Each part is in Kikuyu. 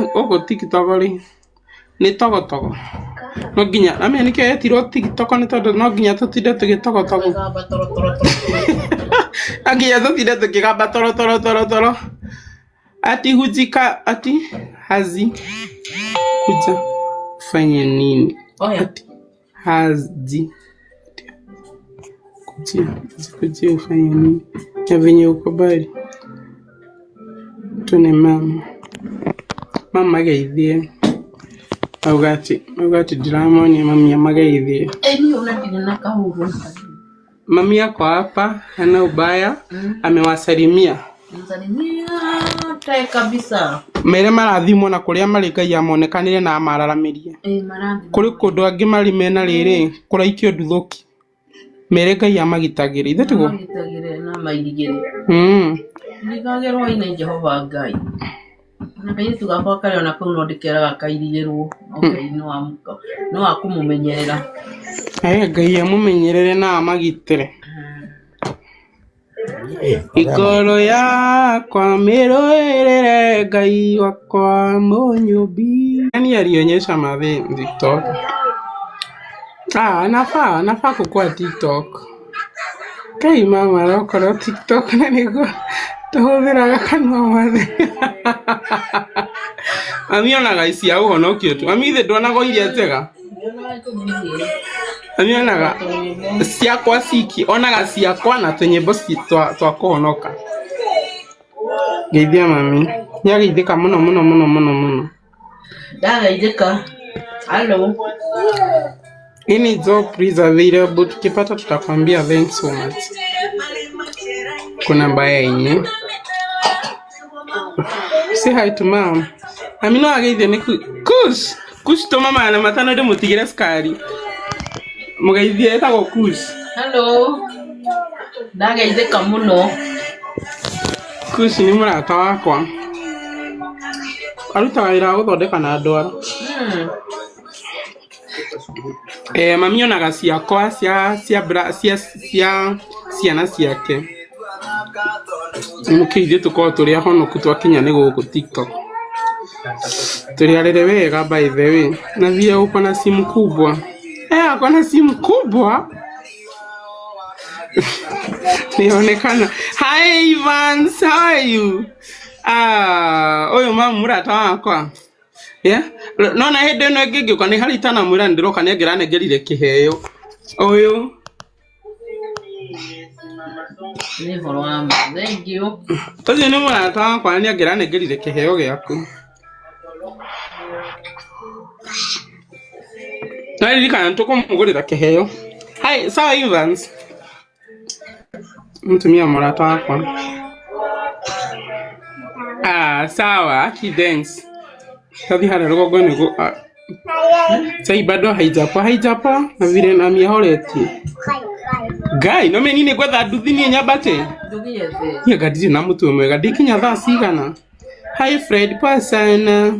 Gũkũ TikTok rĩ, nĩ togotogo. No nginya, amenya nĩkĩo yetirwo TikTok nĩ tondũ no nginya tũtinde tũgĩtogotogo. Gamba toro toro toro. No nginya tũtinde tũkĩgamba toro toro toro toro. Ati hujika ati hazi kuja fanye nini? Oya. Ati hazi kujia kujia ufanye nini? Na venye uko bali tune mama mama geithie auga ati ndĩramonia mami amageithie. Ĩ niĩ ona ndirĩ na kahũhũ. Mami ako hapa hana ubaya, amewasalimia. Msalimia te kabisa. Mere marathimwo na kũrĩa marĩ Ngai amonekanĩre na amararamĩrie. Ĩ marathi. Kũrĩ kũndũ angĩ marĩ mena rĩrĩ kũraikio nduthũki. Mere Ngai amagitagĩre. Ithe tiguo? Magitagĩre na mairigĩre. Mm. Irigagĩrwo nĩ Jehova Ngai. Na kairĩtu gakwa karĩa ona kau no ndĩkeraga kairigĩrwo. No Ngai nĩ wa kũmũmenyerera. Eh, Ngai amũmenyerere na amagitĩre. Igoro yakwa mĩrũĩrĩre Ngai wakwa mũnyũmbi. Nani alionyesha madhe TikTok? Ah, anafaa kukua TikTok. Kai mama arokorwo TikTok na nĩguo tũhũthĩraga kanua mathe. Mami onaga ici cia ũhonokio tu. Mami ithe ndonaga iria njega. Mami onaga ciakwa ciki, onaga ciakwa na tũnyĩmbo twa kũhonoka. Geithia mami. Nĩageithĩka mũno mũno mũno mũno mũno. Ndageithĩka. Hello. Any job please available. Tukipata tutakwambia thanks so much. Kuna mbaya yenye. Say hi to mom. Mami no ageithio nĩ Kush. Kush tũma 500 ndĩmũtigĩre cukari. Mũgeithie etagwo Kush. Hello. Ndageithĩka mũno. Kush nĩ mũrata wakwa. Arutaga wĩra wa gũthondeka na ndwara. Eh, mami onaga ciakwa cia cia bra, cia cia ciana ciake. Nĩkĩo ithuĩ tũkoragwo tũrĩ ahonoku twakinya nĩ gũkũ TikTok. Tũrĩ arere wega by the way. Na vile uko na simu kubwa. Eh, ako na simu kubwa. Nionekana. Hi Evans, how are you? Ah, ũyũ mamu mũrata wakwa. Yeah? No na hĩndĩ ĩno ĩngĩ ngĩũka nĩ harĩ itanamwĩra nĩ ndĩroka nĩ angĩranengerire kĩheo. Ũyũ Nĩ ũhoro wa ma. Thank you. ũcio nĩ mũrata wakwa nĩ angĩranengerire kĩheo gĩaku. Na ririkana nĩ tũkũmũgũrĩra kĩheo. Hi, sawa Evans. Mũtumia mũrata wakwa. Ah, sawa, aki thanks. Tathi harĩa rũgongo nĩguo Sai bado haijapoa, haijapoa na vile na miahoretie. Ngai, no meni nĩ gwetha nduthi niĩ nyambate. Ndũgĩethe. Niĩ anga ndirĩ na mũtwe mwega, ndikinya thaa cigana. Hi Fred, poa sana.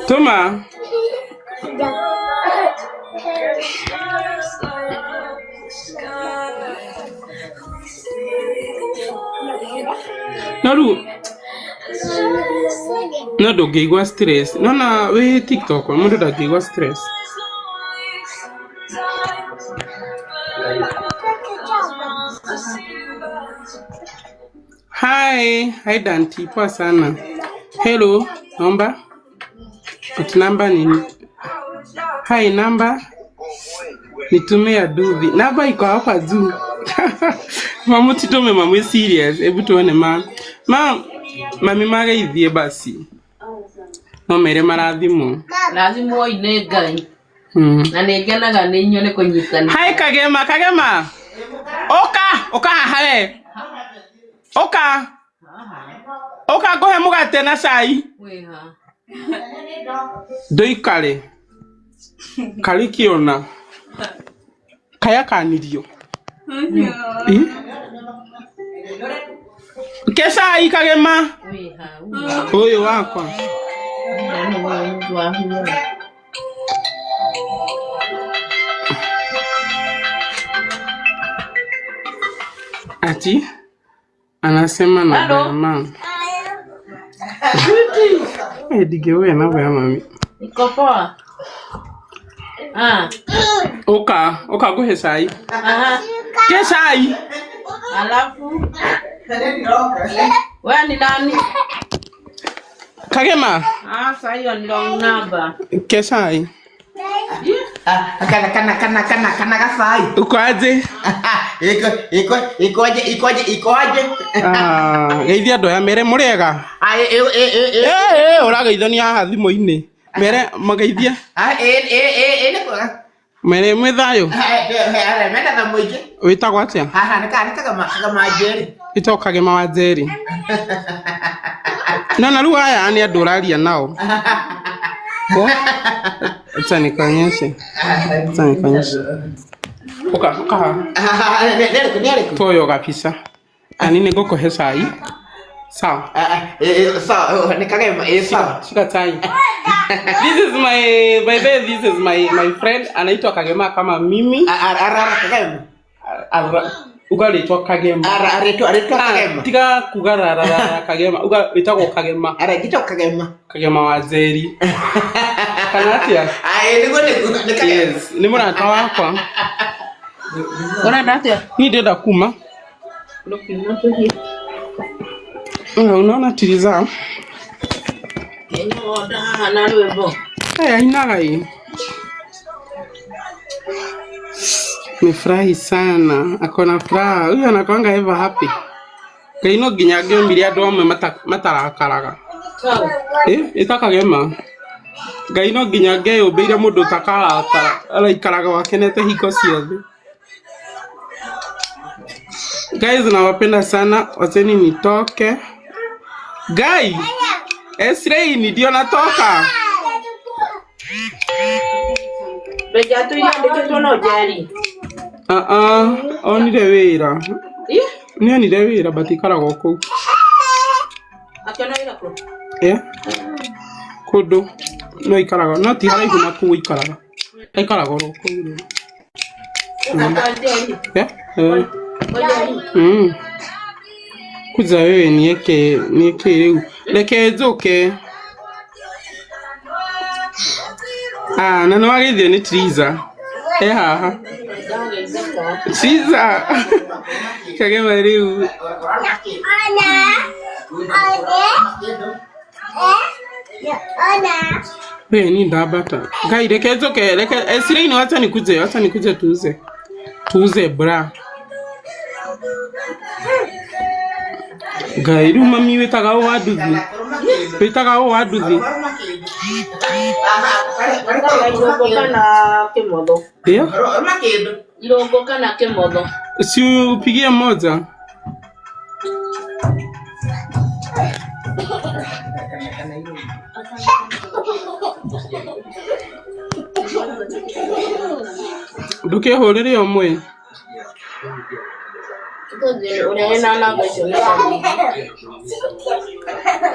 Tũma. No rĩu no ndũngĩigua stress. Nona wĩ TikTok mũndũ ndangĩigua stress. Hi, hi Danti, poa sana. Hello, naomba ati namba ni hi namba nitume ya duthi. Namba iko hapa juu. Mamu titume mamu serious. Hebu tuone ma. Ma mami mageithie basi. No mere marathimwo. Rathimwo nĩ Ngai. Mm. Na nĩ ngenaga nĩ inyuĩ nĩ kũnyitanĩra. Hi Kagema, Kagema. Ũka, ũka haha we. Ũka. Ũka ngũhe mũgate na cai. Wĩha. Ndũikare. Karĩ kĩona. Kaya kanirio. Ĩ? Ke cai Kagema. Wĩha. Ũyũ wakwa. Ati anasema na Halo. grandma. Eh, ndingĩũĩ namba ya mami. Iko poa. Ah, Ũka, ũka ngũhe cai. aha. Ke cai. Alafu wewe ni nani? Kagema. Ah, sasa hiyo ni wrong number. Ke cai. Kana kana kana kana kana gacai. Uko aje? Iko iko ikoje ikoje ikoje? Ah, geithia andũ aya mere mũrĩega. Ah, e e e e. Eh, eh, ũrageithania haha thimũ-inĩ. Mere mageithie. Ah, e e e e nĩ kwega. Mere mwĩ thayũ. Mena tha mũingĩ. Wĩtagwo atĩa? Haha nĩ kana kagama kagama njeri. Ĩtagwo Kagema wa Njeri. No na rĩu aya nĩ andũ ũraria nao. Ko? Acha nikuonyeshe. Acha nikuonyeshe. Ũka, ũka haha. Nĩ arĩkũ nĩ arĩkũ? Tuoyo kabisa. Ani nĩ ngũkũhe cai. Sawa. Sawa, nĩ kagema ĩ sawa. Shika chai. This is my by the way, this is my friend anaitwa Kagema kama mimi. Ara kagema. Ara uga rĩtwa Kagema. Ara aretwa aretwa Ah, kagema. tiga kuga rararara Kagema. Uga wĩtagwo Kagema. Ara ngĩtwo kagema. Kagema wa Njeri. Kana atĩa? Ah, nĩguo nĩguo nĩ kagema. Yes, nĩ mũrata wakwa. Unaenda atia? Niĩ ndĩrenda kuma. Ndokiuma tuhi. Unaona tiliza. Nyoda haha na rwĩmbo. Hey, ainaga hii. Nimefurahi sana. Ako na furaha. Huyu anakuanga ever happy. Ngai no nginya angĩomire andũ amwe matarakaraga. Sawa. Eh, ĩta Kagema. Ngai no nginya angĩeyũmbĩire mũndũ ũtakarakara. Araikaraga akenete hingo ciothe. Guys, nawapenda sana. Wacheni nitoke. Guy, Esraini ndio natoka. Mbeca tu iandĩkĩtwo no Njeri. Ah ah, onire wĩra. Ih, Nĩ onire wĩra but ikaragwo kũu. akĩona wĩra kũ? Eh? Kũndũ no ikaraga no ti haraihu na kũu aikaraga. Aikaraga oro kũu rĩ. Gũka kwa Njeri. Eh? Eh. Kwa Njeri. Mm. Kuja wewe nieke nieke rĩu. Reke njũke. Ah, na nĩwageithio nĩ Triza. E haha. Ndageithĩka. Triza. Kagema rĩu. Wewe ni ndabata. Ngai reke njoke, reke Esraini wacha nikuje, wacha nikuje tuuze. Tuuze bra. Ngai rĩu mami wĩtaga ũ wa nduthi? Wĩtaga ũ wa nduthi? Irũngũ kana kĩmotho. Ndio? Irũngũ kana kĩmotho. Si upigie moja. Ndũkĩhũrĩre ũmwe. Ũrĩa wĩna namba icio nĩ Sami.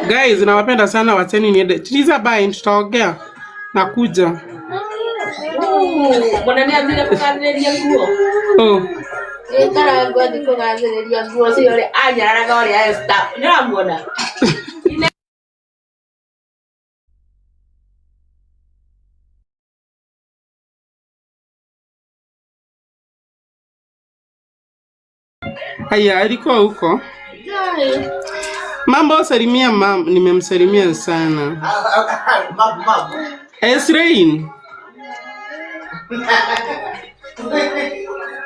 Guys, nawapenda sana, wacheni niende. Triza bye, tutaongea. Nakuja. Mwana nĩ athire kũgathĩrĩria nguo. Oh, Ĩkara athiĩ kũgathĩrĩria nguo cio ũrĩa anyararaga ũrĩa Esther. Nĩũramuona? Haya, alikuwa huko. Ngai. Mambo, salimia mam, nimemsalimia sana. Mabu mabu. Esrain.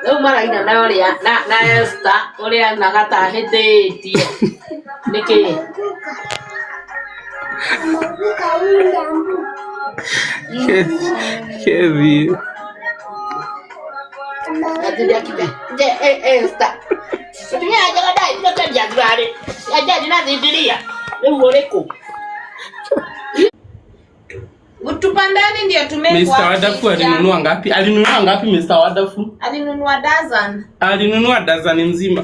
Rĩu maraina na ũrĩa na Esther ũrĩa ainaga ta ahĩtĩtie. Nĩkĩ? Kevi. Athire akiuga, "Je, Esther. Atumia anjaga ndai ndĩrokĩendia ngurarĩ. Anjani na thindiria. Rĩu ũrĩkũ?" Tupandani ndio tumekwa. Mr. Wadafu alinunua ngapi? Alinunua ngapi Mr. Wadafu? Alinunua dozen. Alinunua dazani mzima.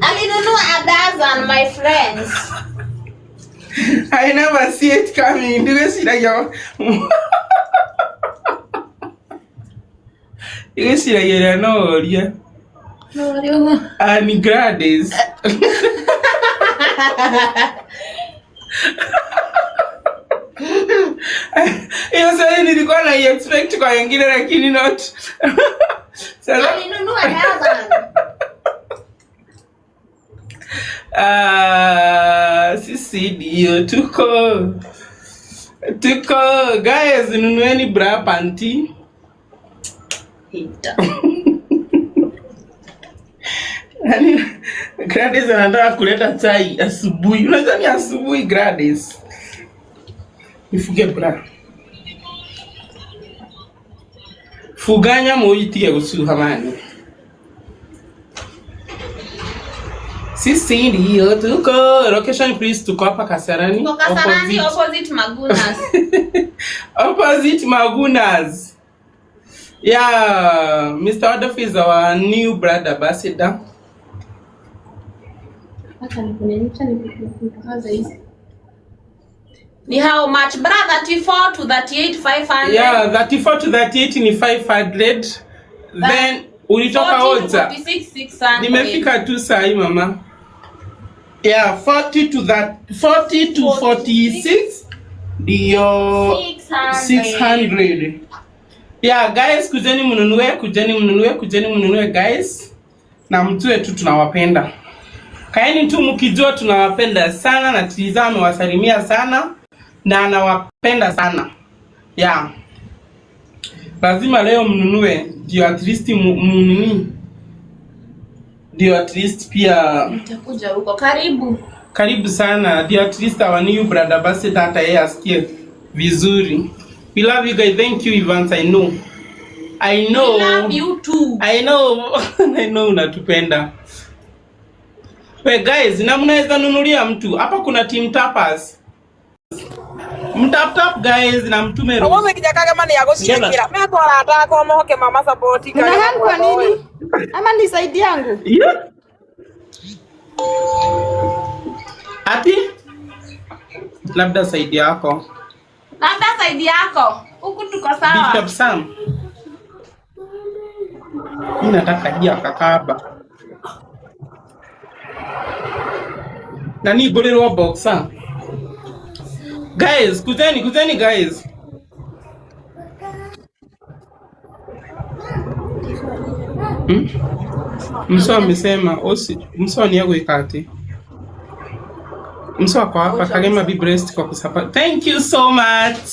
Alinunua a dozen, my friends. I never see it coming. Ndĩgwĩciragia ndĩgwĩciragia ũrĩa no ũrie. Annie Gladys. Hiyo swali nilikuwa na expect kwa wengine lakini not. Sasa Alinunua dozen. ah, sisi ndio tuko guys, nunueni bra panty. Hita. Yaani, Gladys anataka kuleta chai asubuhi. Unajua ni asubuhi Gladys. Nifuge bra. Fuganya muitie gucuha mani. Sisi ndio tuko location please, tuko hapa Kasarani. Tuko Kasarani opposite Magunas. Opposite Magunas. Yeah, Mr. Adolf is our new brand ambassador. Ni how much? Bra 34 to 38 500. Yeah, 34 to 38 ni 500. Then ulitoka 40 to Ocha. 46 600. Nimefika tu sahi mama. Yeah, 40 to that 40 to 46 ndio 600. 600. Yeah, guys, kujeni mnunue, kujeni mnunue, kujeni mnunue guys. Na mtue tu tunawapenda. Kaeni tu mkijua tunawapenda sana na Triza amewasalimia sana na anawapenda sana. Yeah. Lazima leo mnunue ndio at least nini? Ndio at least pia Nitakuja huko. Karibu. karibu sana ndio at least our new brand ambassador hata yeye asikie vizuri. We love you guys. Thank you Evans. I know. I know. We love you too. I know. I know unatupenda. We guys, na mnaweza nunulia mtu. Hapa kuna team tappers. Mtap tap guys na mtume rose. Ũmũthĩ nginya Kagema nĩ agũciĩkĩra metwo arata akwa moke mama support. Mnahan kwa nini? Ama ni saidi yangu? Yeah. Ati? Labda saidi yako. Labda saidi yako. Huku tuko sawa. Bishop Sam. Mimi nataka dia kakaba. Nani ngũrĩrwo boxer? Guys, kuzeni kuzeni guys. Hmm? Mso amesema osi mso ni yako ikati. Mso ako hapa Kalema be blessed kwa kusupport. Thank you so much.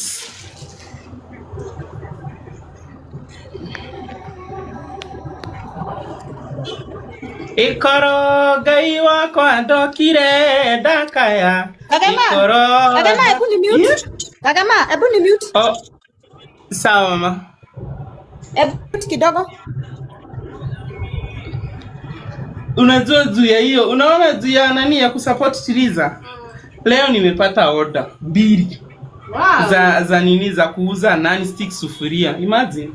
Ikoro Ngai wakwa ndokire ndakaya. Kagema, Ikoro. Kagema, hebu ni mute. Yeah. Kagema, hebu ni mute. Oh, sawa mama. Hebu mute kidogo. Unajua juu ya hiyo, unaona juu ya nani ya kusupport Tiliza. Leo nimepata order mbili Wow. za nini za kuuza nani stick sufuria. Imagine.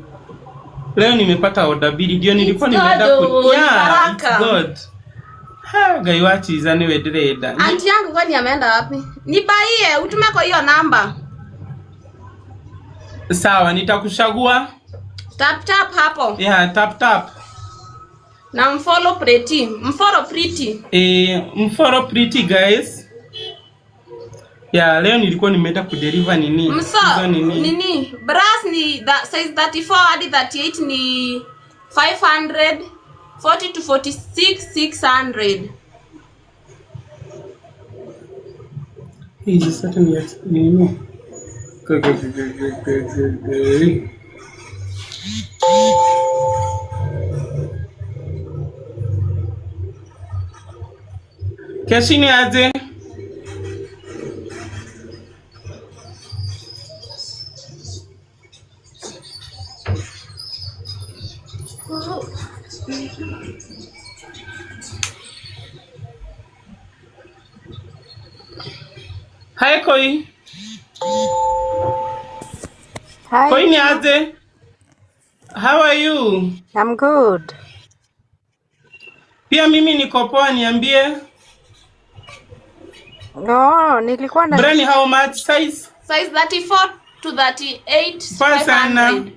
Leo nimepata order mbili ndio nilikuwa It's nimeenda God, ku oh, yeah, baraka. it's God. Ha, Ngai wa Tiliza niwe ndĩrenda. Aunti yangu kwani ameenda wapi? Nibaie, utume kwa hiyo namba. Sawa, nitakushagua. Tap tap hapo. Yeah, tap tap. Na mfollow Pretty. Mfollow Pretty. Eh, mfollow Pretty guys. Yeah, leo nilikuwa nimeenda kudeliver nini? Mso, Hizo nini? nini? Bras ni size 34 hadi 38 ni 500, 40 to 46 600. Hizi sasa ni nini? Go, go, go, go, go, go, go. Keshini aje? Hi Koi. Hi, Koi ni aje? How are you? I'm good. Pia mimi niko poa, niambie. No, nilikuwa na Brani, how much size? Size 34 to 38 Poa sana. 500.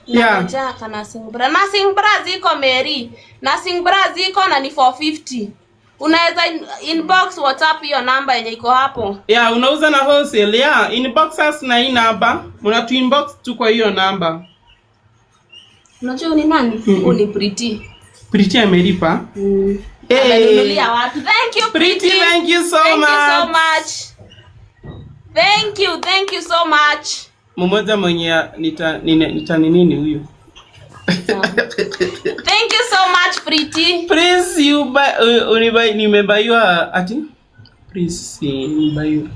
Yeah. Nangoja ka nursing bra. Nursing bra ziko Mary. Nursing bra ziko na ni 450. Unaweza inbox WhatsApp hiyo namba yenye iko hapo. Yeah, unauza na wholesale. Yeah, inbox us na hii namba. Mnatu inbox tu kwa hiyo namba. Unajua huyu ni nani? Huyu ni Pretty. Pretty amelipa. Hey. Amenunulia watu. Thank you Pretty, Pretty. thank you so Thank you so much. much. Thank you, thank you so much. Mmoja mwenye nita ni nini huyu? Thank you so much Pretty. Please you buy unibuy nimebaiwa ati? Please nibaiwa.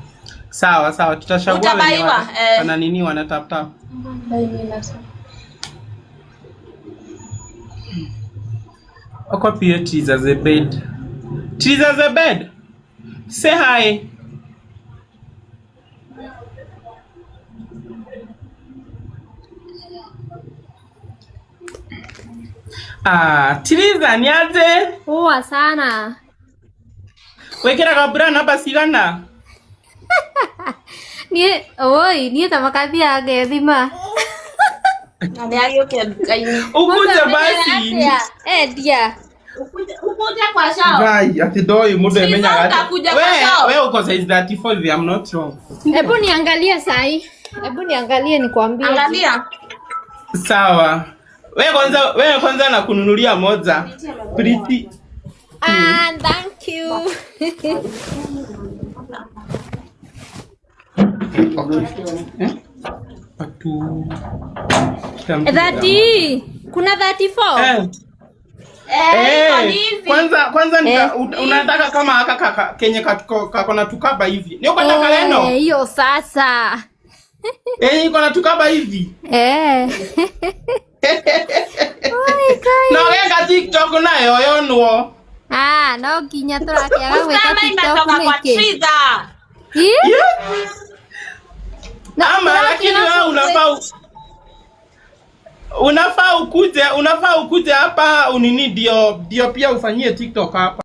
Sawa sawa, tutachagua wenye Utabaiwa, eh. wana nini wana tap tap. Wako pia Triza the bed. Triza the bed. Say hi. Ah, Triza ni aje? Poa sana. Wekera bra namba cigana? Niĩ oi, niĩ ta makathiaga ngethima. Na nĩ agĩũke nduka-inĩ. Ukuje basi. Endia. Ukuje kwa shop. Guy, ati ndoi mundu Triza emenyaga ati. utakuja kwa We, shop. we uko size 34 if I'm not wrong. Hebu niangalie sahi. Hebu niangalie nikwambie. Angalia. Sawa. We kwanza nakununulia moja. Pretty. Ah, thank you. Eh? Watu. Kila mtu 30. Kuna 34. Eh. Eh, iko ni Eh, hivi. kwanza Eh. unataka kama haka kaka kenye kako na tukaba hivi. Ni uko nataka leno? Eh, hiyo sasa. Eh, iko na tukaba hivi. Eh. Oi, kai. Na weka TikTok nayo yonwo. Ah, no nginya tũrakĩaga gwĩka Customer TikTok imetoka kwa nĩkĩ? Triza. Ĩ? Yeah. Na Ama lakini tũrakĩaga wewe unafaa ukuje hapa unini ndio pia ufanyie TikTok hapa.